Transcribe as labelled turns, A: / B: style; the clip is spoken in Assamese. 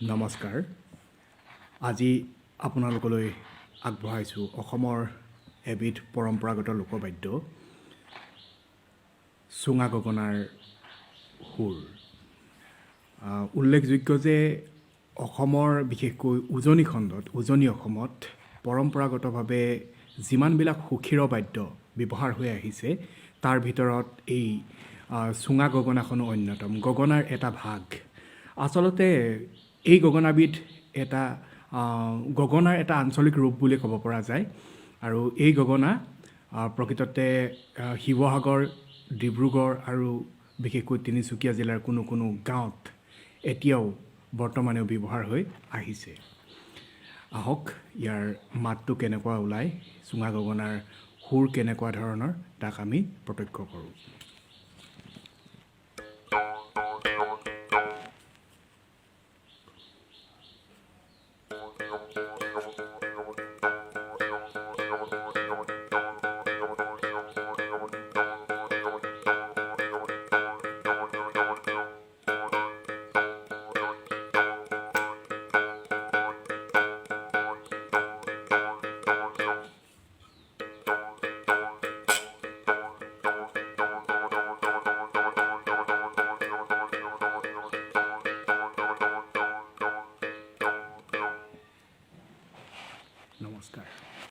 A: নমস্কাৰ। আজি আপোনালোকলৈ আগবঢ়াইছোঁ অসমৰ এবিধ পৰম্পৰাগত লোকবাদ্য চুঙা গগনাৰ সুৰ। উল্লেখযোগ্য যে অসমৰ বিশেষকৈ উজনি খণ্ডত, উজনি অসমত পৰম্পৰাগতভাৱে যিমানবিলাক সুষিৰ বাদ্য ব্যৱহাৰ হৈ আহিছে, তাৰ ভিতৰত এই চুঙা গগনাখনো অন্যতম। গগনাৰ এটা ভাগ। আচলতে এই গগনাবিধ এটা গগনাৰ এটা আঞ্চলিক ৰূপ বুলি ক'ব পৰা যায় আৰু এই গগনা প্ৰকৃততে শিৱসাগৰ, ডিব্ৰুগড় আৰু বিশেষকৈ তিনিচুকীয়া জিলাৰ কোনো কোনো গাঁৱত এতিয়াও বৰ্তমানেও ব্যৱহাৰ হৈ আহিছে। আহক, ইয়াৰ মাতটো কেনেকুৱা ওলায়, চুঙা গগনাৰ সুৰ কেনেকুৱা ধৰণৰ, তাক আমি প্ৰত্যক্ষ কৰোঁ।